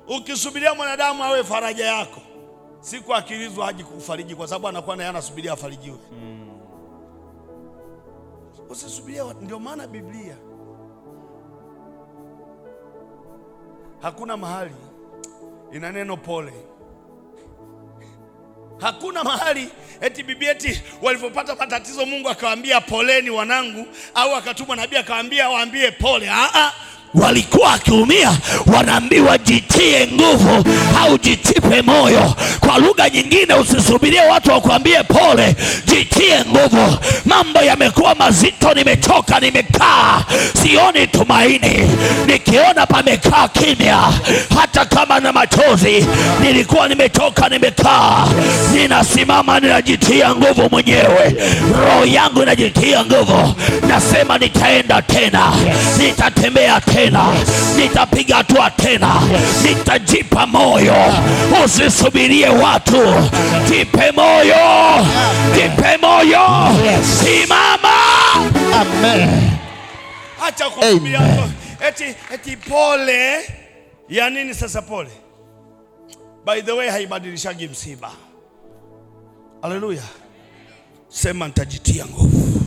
Ukisubiria mwanadamu awe faraja yako, siku akilizwa haji kufariji, kwa sababu anakuwa naye anasubiria afarijiwe. Usisubirie. Ndio maana Biblia hakuna mahali ina neno pole. Hakuna mahali eti bibi eti walivyopata matatizo Mungu akawaambia poleni wanangu, au akatuma nabii akawaambia waambie pole. Aa, walikuwa wakiumia wanaambiwa jitie nguvu au jitipe moyo. Kwa lugha nyingine, usisubirie watu wakuambie pole, jitie nguvu. Mambo yamekuwa mazito, nimechoka, nimekaa, sioni tumaini. Nikiona pamekaa kimya, hata kama na machozi, nilikuwa nimechoka, nimekaa, ninasimama, ninajitia nguvu mwenyewe, roho yangu inajitia nguvu, nasema nitaenda tena, nitatembea tena, nitapiga hatua tena, nitajipa moyo. Usisubirie watu, jipe moyo, jipe moyo, simama. Amen. Acha kusubiria Amen. watu eti pole ya nini sasa pole? By the way, haibadilishagi msiba. Haleluya! Sema nitajitia nguvu.